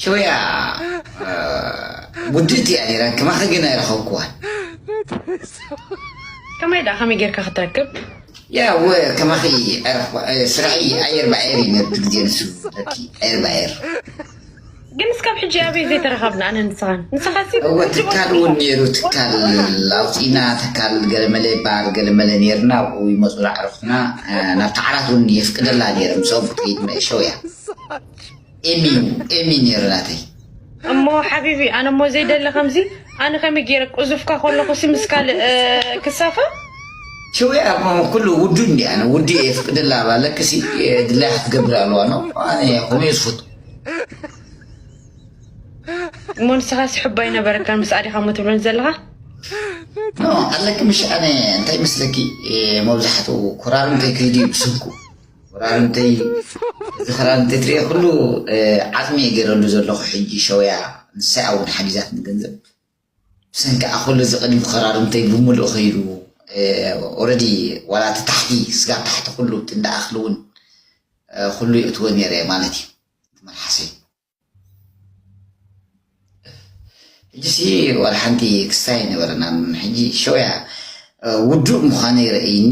ሸውያ ውድእቲ እያ ነይራ። ከማኺ ግን ኣይረኸብኩዋን። ከመይ ደኣ ከመይ ጌርካ ክትረክብ? ያ ወ ከማኺ ኣይረኽባ- እ፣ ስራሕይ ኣየር ብኣየር እዩ ነቲ ግዜ ንሱ ለኪ ኣየር ብኣየር ግን እስካብ ሕጂ ኣበይ ዘይተረኸብና ኣነ ንስኻን ንስኻሲ እወ ትካል እውን ነይሩ። ትካል ኣውፂና ትካል ገለመለ ይበሃል ገለመለ ነይርና ኣብኡ ይመፁ ኣዕርኽትና ናብቲ ዓራት እውን የፍቅደላ ነይረ። ምስኦም ክትከይድ ሸውያ ኤሚ ኤሚ ነይሩ ናተይ። እሞ ሓቢቢ ኣነ እሞ ዘይደለ ከምዚ ኣነ ከመይ ገይረ ቁዙፍካ ከለኹ ሲ ምስ ካልእ ክሳፈር ሸውያ ኩሉ ውዱ እንዲ ኣነ ውዲ የፍቅደላ ባለክሲ ድላይ ክትገብር ኣለዋ ነው። ኣነ ከምኡ ዝፈቱ እሞ ንስኻ ሲ ሕባ ይነበረካን ምስ ኣዲኻ እሞ ትብለኒ ዘለኻ ኣለኪ ምሽ ኣነ እንታይ መስለኪ? መብዛሕትኡ ኮራርምተይ ከይዲ ብስንኩ ኮራርምተይ እዚ ክራር እንተትሪኦ ኩሉ ዓፅሚ እየ ገይረሉ ዘለኹ። ሕጂ ሸውያ ንሳይ እውን ሓጊዛት ንገንዘብ ብሰንኪ ኣኹሉ እዚ ቅድሚ ክራርምተይ ብምሉእ ከይዱ ኦረዲ ዋላ እቲ ታሕቲ ስጋብ ታሕቲ ኩሉ እቲ እንዳኣኽሊ እውን ኩሉ ይእትዎ ነይረ ማለት እዩ። መልሓሰይ ሕጂ ሲ ዋላ ሓንቲ ክስታይ ነበረናን ሕጂ ሸውያ ውዱእ ምዃነ ይረእይኒ።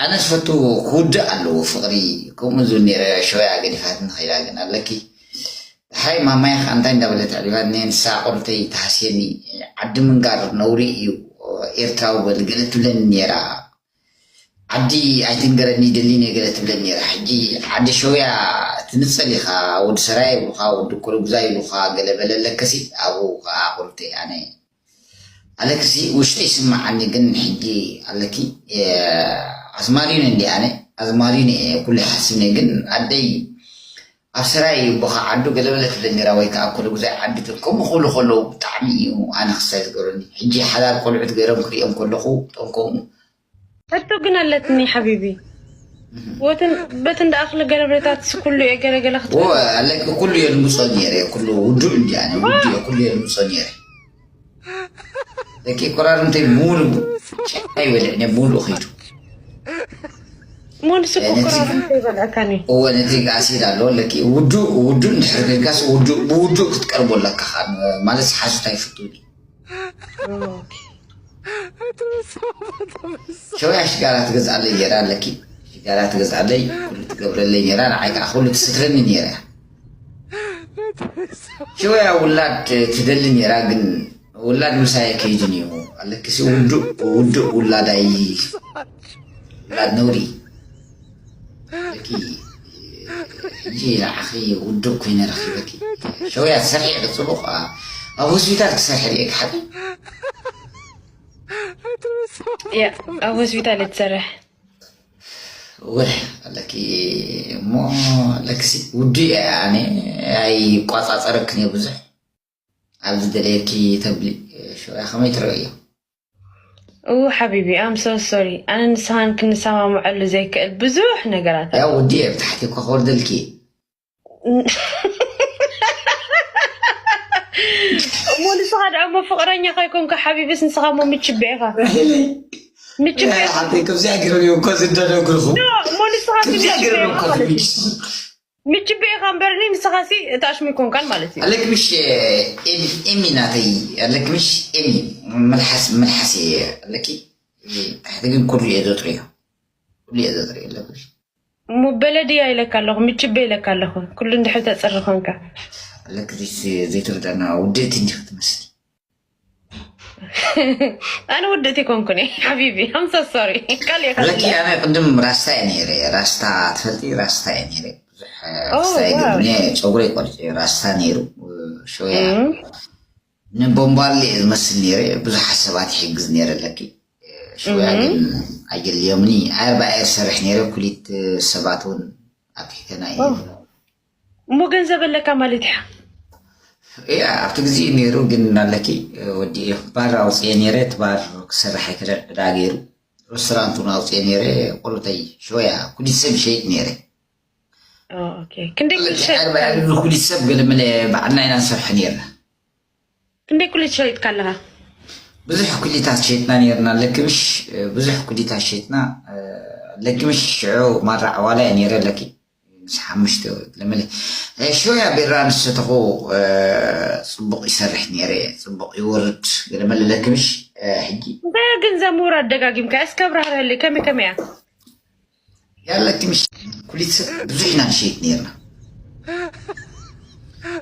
ኣነ ዝፈቱ ክውድእ ኣለዎ ፍቕሪ። ከምኡ ዝብል ነይረ ሸውያ ገዲፋት ንኸይዳ ግን ኣለኪ ድሓይ ማማያ ከዓ እንታይ እንዳበለት ኣዕሊባኒ ንሳ ቁርተይ ተሃስየኒ። ዓዲ ምንጋር ነውሪ እዩ ኤርትራዊ በል ገለ ትብለኒ ነይራ። ዓዲ ኣይትንገረኒ ደሊኒ ገለ ትብለኒ ነይራ። ሕጂ ዓዲ ሸውያ ትንጸል ኢኻ ወዲ ሰራይ ይብሉኻ ወዲ ኮረጉዛ ይብሉኻ ገለ በለ ኣለከሲ ኣብኡ ከዓ ቁርተይ ኣነ ኣለክሲ ውሽጢ ይስምዓኒ ግን ሕጂ ኣለኪ ኣዝማሪነ እንዲ ኣነ ኣዝማሪነ ኩሉ ሓስብኒ ግን ኣደይ ኣብ ሰራይ ቦኻ ዓዱ ገለበለ ትብለ ነራ ወይ ከዓ ኮሉ ግዜ ዓዲ ከምኡ ክብሉ ከለዉ ብጣዕሚ እዩ ኣነ ክሳይ ዝገብረኒ ሕጂ ሓዳር ቆልዑት ገይሮም ክሪኦም ከለኹ ጠንኮሙ ሕቶ ግን ኣለትኒ ሓቢቢ ወትን በትን ደኣኽሊ ገለብለታት ኩሉ እየ ገለገለ ክትብል ኣለኪ ኩሉ የልምፆ ነይረ ኩሉ ውዱእ እንዲ ኣነ ውዱእ ኩሉ የልምፆ ነይረ ደቂ ቆራርምተይ ሙሉ ጫይ በልዕ ነ ሙሉ ኺዱ ሙሉ ስኩ ቆራርምተይ በልዕካኒ እወ ነቲ ኣሲድ ኣሎ ለኪ ውዱእ ውዱእ እንድሕር ገጋስ ውዱእ ብውዱእ ክትቀርቦ ኣለካ ማለት ሓሱት ኣይፍትውኒ ሸውያ ሽጋራ ትገዝኣለይ ነራ ኣለኪ ሽጋራ ትገዝኣለይ ኩሉ ትገብረለይ ነራ ንዓይ ከዓ ኩሉ ትስትረኒ ነራ ሸውያ ውላድ ትደሊ ነራ ግን ውላድ ምሳይ ኣይከይድን እዩ ኣለኪ ውዱእ ውዱእ ውላድ ኣይ ውላድ ነውሪ ኣለኪ ሕጂ ንዓኺ ውዱእ ኮይነ ረኺበኪ ሸውያ ትሰርሒ ዶ ፅቡቕ ኣብ ሆስፒታል ትሰርሒ ሪኤኪ ሓቂ ኣብ ሆስፒታል እየ ትሰርሕ ወ ኣለኪ እሞ ኣለክሲ ውዱእ እየ ኣነ ኣይቋፃፀረክን እየ ብዙሕ ኣብዚ ደለየኪ ተብሊ ሸውያ ከመይ ትርእዮ እው ሓቢቢ ኣም ሶ ሶሪ ኣነ ንስኻን ክንሰማምዐሉ ዘይክእል ብዙሕ ነገራት ያው ውዲ እየ ብታሕቲ እኳ ክወርደልኪ እሞ ንስኻ ደኣ እሞ ፍቕረኛ ካይኮንካ ሓቢብስ ንስኻ እሞ ምችበ ኢኻ ምችበ ሓብተይ ከምዚኣ ገይሮም እዮም እኮ ዝደነግርኹም እሞ ንስኻ ከምዚኣ ገይሮም እዮም እኮ ምችበ ኢኻ እምበርኒ ንስኻሲ እታ ኣሽሙ ይኮንካን ማለት እዩ ኣለክ ምሽ ኤሚ ናተይ ኣለክ ምሽ ኤሚ መልሓስ መልሓስ እየ ኣለኪ ታሕቲ ግን ኩሉ እየ ዘጥርዮ ኩሉ እየ ዘጥርዮ ኣለክ ምሽ እሞ በለድያ ኢለካ ኣለኹ ምችበ ኢለካ ኣለኹ ኩሉ እንድሕር ተፅሪ ኮንካ ኣለክ ዘይትርዳና ውድእቲ እንዲክ ትመስል ኣነ ውድእቲ ኮንኩኒ ሓቢቢ I'm so sorry ቃል እየ ለኪ ኣነ ቅድም ራስታ እየ ነይረ ራስታ ትፈልጢ ራስታ እየ ነይረ ብዙሕ ራስታ እየ ገይሩኒ ጨጉረይ ቆሪፀ ራስታ ነይሩ ሸውያ ንቦምባርሊ እየ ዝመስል ነይረ ብዙሓት ሰባት ይሕግዝ ነይረ ኣለኪ ሸውያ ግን ኣየልዮምኒ ኣርባ እየ ዝሰርሕ ነይረ ኩሊት ሰባት እውን ኣትሒተና እዩ እሞ ገንዘብ ኣለካ ማለት እያ እያ ኣብቲ ግዜ ነይሩ ግን ኣለኪ ወዲ ባር ኣውፅኤ ነይረ እቲ ባር ክሰርሕ ኣይክደል ዕዳ ገይሩ ሬስቶራንት እውን ኣውፅኤ ነይረ ቁርተይ ሸወያ ኩሊት ሰብ ይሸይጥ ነይረ ክንደይ ኩሊት ሰብ ገለመለ ባዕልና ኢና ንሰርሐ ነይርና ክንደይ ኩሊት ሸይጥካ ኣለኻ ብዙሕ ኩሊታት ሸይጥና ነይርና ለክምሽ ብዙሕ ኩሊታት ሸይጥና ለክምሽ ሽዑ ማራ ዕዋላ እያ ነይረ ለኪ ምስ ሓሙሽተ ለመለ እ፣ ሸውያ ቢራ ምስ ሰተኹ፣ እ፣ ጽቡቕ ይሰርሕ ነይረ፣ ጽቡቕ ይወርድ ገለ መለ ለክምሽ፣ እ፣ ሕጂ እንታይ ግን ዘምውራ ደጋጊምካ እስከ ኣብራህርሀለይ፣ ከመይ ከመይ እያ? ያለክምሽ ኩሊት ሰብ ብዙሕ ኢና ንሸይጥ ነይርና።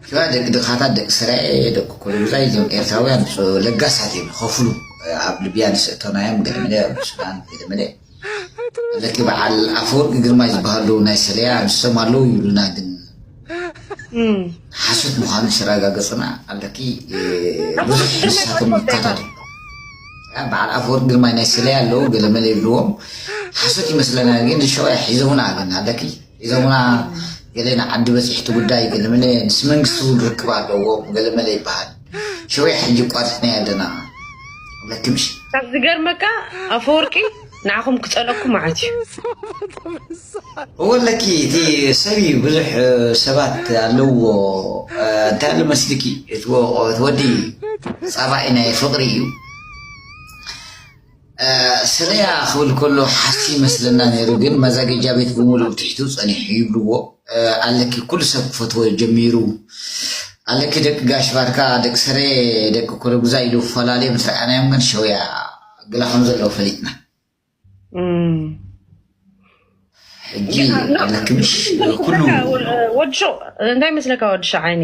ሸውያ ደቂ ድኻታት፣ ደቂ ሰራየ፣ ደቂ ኮሎምዛይ፣ እዞም ኤርትራውያን ሶ-፣ ለጋሳት እዮም፣ ይኸፍሉ። ኣብ ሊብያ ንስእቶና እዮም፣ ገለ መለ ኣብ ሱዳን፣ ገለ መለ ኣለኪ። በዓል ኣፈወርቂ ግርማይ ዝበሃሉ ናይ ሰለያ ንሶም ኣለዉ ይብሉና፣ ግን ሓሶት ምዃኑ ስረጋገጹና ኣለኪ። እ፣ ብዙሕ ንሳቶም ይካታተሉ። ያ በዓል ኣፈወርቂ ግርማይ ናይ ሰለያ ኣለዉ፣ ገለ መለ ይብልዎም። ሓሶት ይመስለና፣ ግን ሸውያ ሒዞምና ግን ኣለኪ። ሒዞምና ገለ ንዓዲ በጺሕቲ ጉዳይ፣ ገለ መለ ምስ መንግስቲ እውን ርክብ ኣለዎም፣ ገለ መለ ይበሃል። ሸውያ ሕጂ ቋሪጽናዮ ኣለና። ኣለኪ ምሽ? ካብ ዝገርመካ ኣፈወርቂ ንዓኹም ክጸለኩም መዓት እዩ። እወ ኣለኪ፣ እቲ ሰብ እዩ፣ ብዙሕ፣ እ፣ ሰባት ኣለውዎ። እ፣ እንታይ ኣሎ መስልኪ? እቲ ወ-፣ እቲ ወዲ ጻባኢ ናይ ፍቕሪ እዩ። እ፣ ሰለያ ክብል ከሎ ሓሲ ይመስለና ነይሩ፣ ግን መዛገጃ ቤት ብምሉእ ትሕቱ ጸኒሑ ይብልዎ። እ፣ ኣለኪ፣ ኩሉ ሰብ ክፈትዎ ጀሚሩ። ኣለኪ፣ ደቂ ጋሽ ባርካ፣ ደቂ ሰረ፣ ደቂ ኮለጉዛ ኢሉ ፈላለየ ምስ ረኣናዮም ግን ሸውያ ግላ ከም ዘለዎ ፈሊጥና። እም። ሕጂ ያ፣ ኖ፣ ኣለኪ ምሽ? ግን ኩሉ በቃ፣ ወ-፣ ወዲ ሸው፣ እንታይ መስለካ ወዲ ሸው ዓይኒ?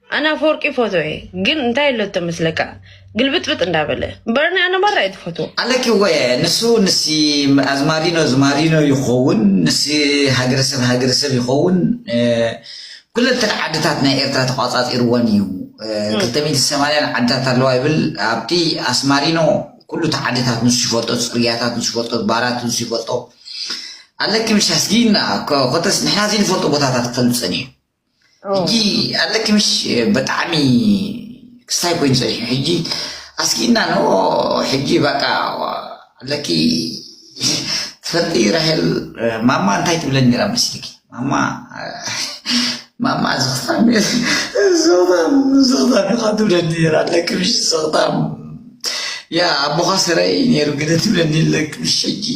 ኣነ ኣፈወርቂ ፎቶ እየ፣ ግን እንታይ ኣሎ ተመስለካ? ግልብጥብጥ እንዳበለ። እምበር ኣነ ማራ እየ ትፈትዎ። ኣለኪ ወየ፣ ንሱ ንሲ ኣዝማሪኖ፣ ኣዝማሪኖ ይኸውን፣ ንሲ ሃገረሰብ፣ ሃገረሰብ ይኸውን። እ፣ ኩለንተን ዓድታት ናይ ኤርትራ ተቋጻጺርወን እዩ። እ፣ እም። ክልተ ሚእቲ ሰማንያን ዓድታት ኣለዋ ይብል። ኣብቲ ኣስማሪኖ ኩሉ እቲ ዓድታት ንሱ ይፈልጦ፣ ጽርግያታት ንሱ ይፈልጦ፣ ባራት ንሱ ይፈልጦ። ኣለኪ ምሽ ኣስጊና፣ ኮ-፣ ኮተስ ንሕና ዘይንፈልጦ ቦታታት ክፈልጥ ጸኒሑ። ኦ። ሕጂ ኣለኪ ምሽ ብጣዕሚ ክስታይ ኮይኑ ጸኒሑ። ሕጂ ኣስጊና ኖ፣ ሕጂ በቃ ኣለኪ ትፈልጢ ራሄል፣ ማማ እንታይ ትብለኒ ነይራ መስልኪ? ማማ፣ ማማ ዘኽታም፣ ዘኽታም፣ ዘኽታም ኢኻ ትብለኒ ነይራ። ኣለኪ ምሽ ዘኽታም። ያ ኣቦኻ ሰራይ ነይሩ ግደ ትብለኒ ኣለኪ ምሽ ሕጂ።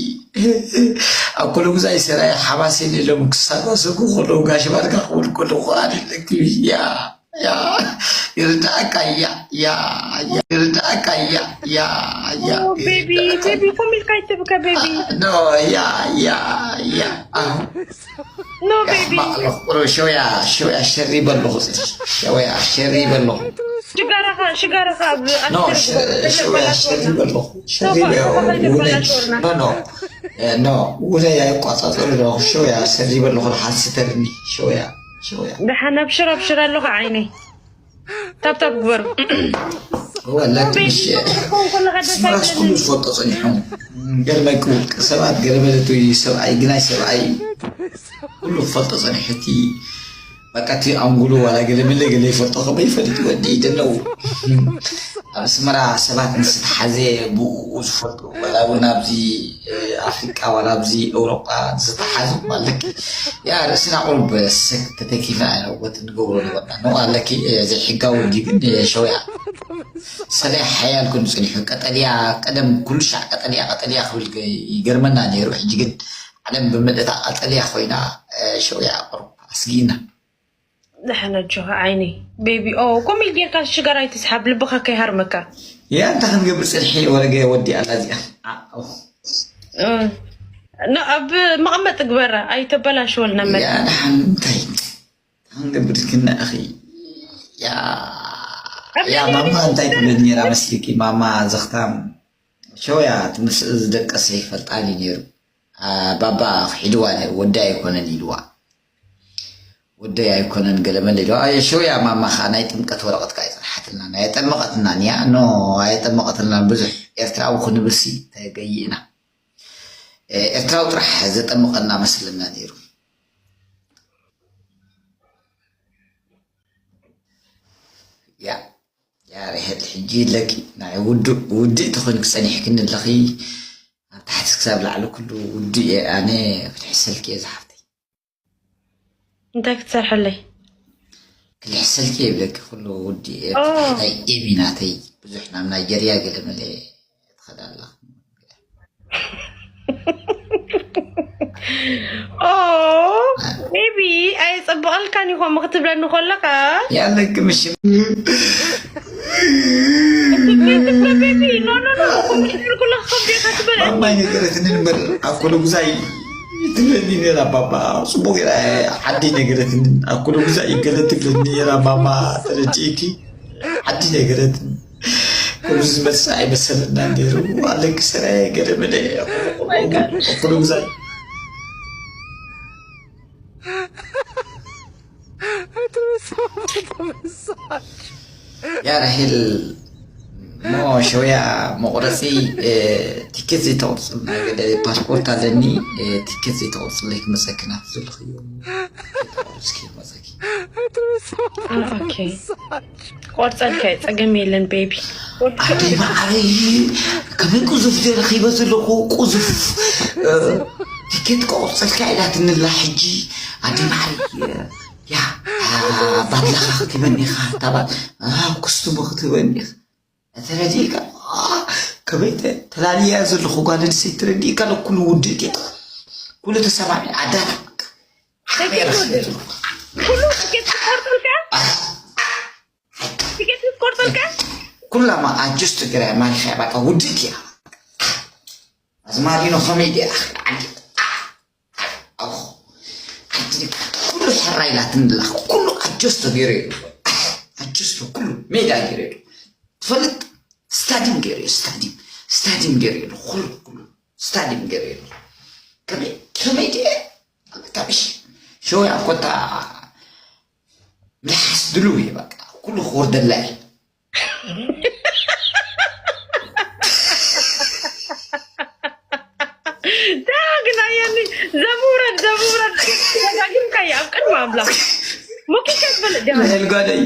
ኣብ ኮሎጉዛይ ሰራይ ሓማሴን የሎም ክሳሳሰጉ ከለዉ ጋሽ ባርካ ክብል ከለኹ ኣነ ኣለኪ ምሽ ያ፣ ያ፣ ይርዳእካ ያ፣ ያ፣ ያ፣ ይርዳእካ ያ፣ ያ፣ ያ፣ ኦ፣ ቤቢ፣ ይርዳእካ። ቤቢ፣ ኮም ኢልካ ኣይትብከ፣ ቤቢ። ኖ፣ ያ፣ ያ፣ ያ። ኣሁ። ኖ፣ ቤቢ። ያሕማቕ ኣለኹ። ቁሩብ ሸውያ፣ ሸውያ ሸሪ በለኹ። ሸውያ ሸሪ በለኹ። ሽጋራኻ፣ ሽጋራኻ ኣብ ኖ፣ ኣስር ሸ-፣ ሸውያ ሸሪ በለኹ። ሸሪ ሶፋ፣ በ-፣ ሶፋ ውለጅ። ይበላሽ ወርና። ኖ፣ ኖ። እ፣ ኖ፣ ውለጅ ኣይቋጻጸሩ ኣለኹ። ሸውያ ሸሪ በለኹ። ሓንስተርኒ። ሸውያ፣ ሸውያ። ደሓን ኣብሽር፣ ኣብሽር ኣለኹ ዓይነይ። ታብታብ ግበሩ። ወላ ትንሽ ክኸውን ከለኻ ደስ ስምራስ ኣይብለንን። ኩሉ ዝፈልጦ ጸኒሖም። ገርመኪ ውልቀ ሰባት፣ ገርመለቱ ሰብኣይ፣ ግናይ ሰብኣይ ኩሉ ክፈልጦ ጸኒሑ። እቲ በቃ እቲ ኣንጉሉ ዋላ ገለ መለ ገለ ይፈልጦ፣ ከመይ ይፈልጥ ወዲ ይደለው። ኣብ ኣስመራ ሰባት ምስ ተሓዘ ብኡ ዝፈልጡ፣ ዋላ እውን ኣብዚ፣ እ፣ ኣፍሪቃ ዋላ ኣብዚ ኤውሮጳ ዝተሓዙ ኣለኪ። ያ ርእስና ቁሩብ ሰክ ተተኪፍና ኢና ወት ንገብሮ ነበርና። ኖ ኣለኪ፣ እ፣ ዘይሕጋዊ ድዩ ግን፣ እ፣ ሸውያ። ሰለ ሓያል ኮይኑ ጸኒሑ። ቀጠልያ፣ ቀደም ኩሉ ሻዕ ቀጠልያ፣ ቀጠልያ ክብል ገ-፣ ይገርመና ነይሩ። ሕጂ ግን ዓለም ብምልእታ ቀጠልያ ኮይና፣ እ፣ ሸውያ ቁሩብ ኣስጊእና። ደሓን ኣጆኻ ዓይነይ ቤቢ። ኦ፣ ኮም ኢል ጌርካ ሽጋራ ኣይትስሓብ፣ ልብኻ ከይሃርመካ። ያ፣ እንታይ ክንገብር ጽንሒ ወረገ ወዲኣ ኣላ እዚኣ። ኣ-፣ ኦ። እ፣ ን-፣ ኣብ መቐመጢ ግበራ፣ ኣይተበላሽወልና መን። ያ፣ ደሓን እንታይ ክንገብር ክና እኺ። ያ፣ ኣብ ያ፣ ልዕሊ ማማ እንታይ ትብል ነይራ መስልኪ? ማማ ዘኽታም ሸውያ፣ እቲ ምስኡ ዝደቀሰ ይፈልጣኒ ነይሩ። ኣ፣ ባባ ክሒድዋ ነይሩ፣ ወዲ ኣይኮነን ኢልዋ። ወደይ ኣይኮነን ገለ መለ ኢሉ። ኣየ ሸውያ ማማ ኸኣ ናይ ጥምቀት ወረቐት ከኣ ኣይጸንሓትልናን፣ ኣየጠመቐትናን እያ። ኖ፣ ኣየጠመቐትልናን። ብዙሕ ኤርትራዊ ክንብልሲ ተገይእና። ኤ-፣ ኤርትራዊ ጥራሕ ዘጠምቐና መስለና ነይሩ። ያ፣ ያ ርሄል ሕጂ ኣለኪ ናይ ውዱእ፣ ውድእቲ ኮይንኪ ጸኒሕክኒ ኣለኺ። ኣብ ታሕቲ ክሳብ ላዕሊ ኩሉ ውዱእ እየ ኣነ። ክልሕሰልኪ እየ ዝሓፍተይ። እንታይ ክትሰርሐለይ? ክልሕሰልኪ እየ ይብለኪ ኩሉ ውዱእ እየ። ኦ። ታሕታይ ኤቢ ናተይ ብዙሕ ናብ ናይጀርያ ገለ መለ ትኸዳ ኣላ። ኦ ቤቢ፣ ኣይጸብቐልካን እዩ ከምኡ ክትብለኒ ከለኻ። ያለክ ምሽ ቤቢ፣ ኖ ኖ ኖ፣ ከምኡ ክትብል ከለኻ ከምኡ ኢኻ ትበል። ማማይ ነገረትኒ እምበር ኣኮሎ ጉዛይ ትብለኒ ነራ ባባ። ጽቡቅ ገይራ ዓዲ ነገረትኒ። ኣኮሎ ጉዛይ ገለ ትብለኒ ነራ ባባ፣ ተረዲእኪ? ዓዲ ነገረትኒ። ኩሉ ዝመጽእ ኣይመሰለና ነይሩ። ኣለኪ ሰራየ ገለ መለ ኣኮሎ ጉዛይ It was so much. ያ ራሄል ሞ ሸውያ መቁረፂ እ፣ ቲኬት ዘይተቁርፅልና ገለ ፓስፖርት ኣለኒ እ፣ ቲኬት ዘይተቁርፅለይ ክመፀኪ ናት ዘለኽዮ እስኪ መፀኪ It was so ኦኬ ቆርፀልካ እዩ፣ ፀገም የለን ቤቢ። ኣደይ ማዓረይ ከመይ ቁዙፍ ዘረኺበ ዘለኹ ቁዙፍ እ፣ ቲኬት ከቁርፀልካ ኢላትንላ ሕጂ ኣደይ ማዓረይ እ፣ ያ እ፣ ባድላኻ ክትህበኒ ኢኻ ታባ እ፣ ኩስቱሞ ክትህበኒ ኢኻ ተረዲእካ ከመይ ተላልያ ዘለኹ ጓል ኣንስተይቲ ተረዲእካ ሎ ኩሉ ውድእት እያ ኩሉ ተሰማሚ ኣዳላ ኩሉ ትኬት ትቆርጠልካ ትኬት ትቆርጠልካ ኩላማ ኣጀስት ገራ ማሪኻ እያ በቃ ውድእት እያ ኣዝማሪኖ ከመይ ድያ ኩሉ ሕራ ኢላትንላ ኩሉ ኣጀስቶ ገይሩ እዩ ኣጀስቶ ኩሉ ሜዳ ገይሩ እዩ ትፈልጥ ስታዲም ገይሩ እዩ ስታዲም ስታዲም ገይሩ እዩ ኩሉ ኩሉ ስታዲም ገይሩ እዩ ከመይ ከመይ ድየ ታብሽ ሸው ያኮታ ምልሓስ ድልው እዩ በቃ ኩሉ ክወርደላ እዩ ዳግና የኒ ዘምውረድ ዘምውረድ ደጋጊምካ ኣብ ቅድሚ ኣምላኽ ሞኪካ ትበልእ ዲኻ ልጓደይ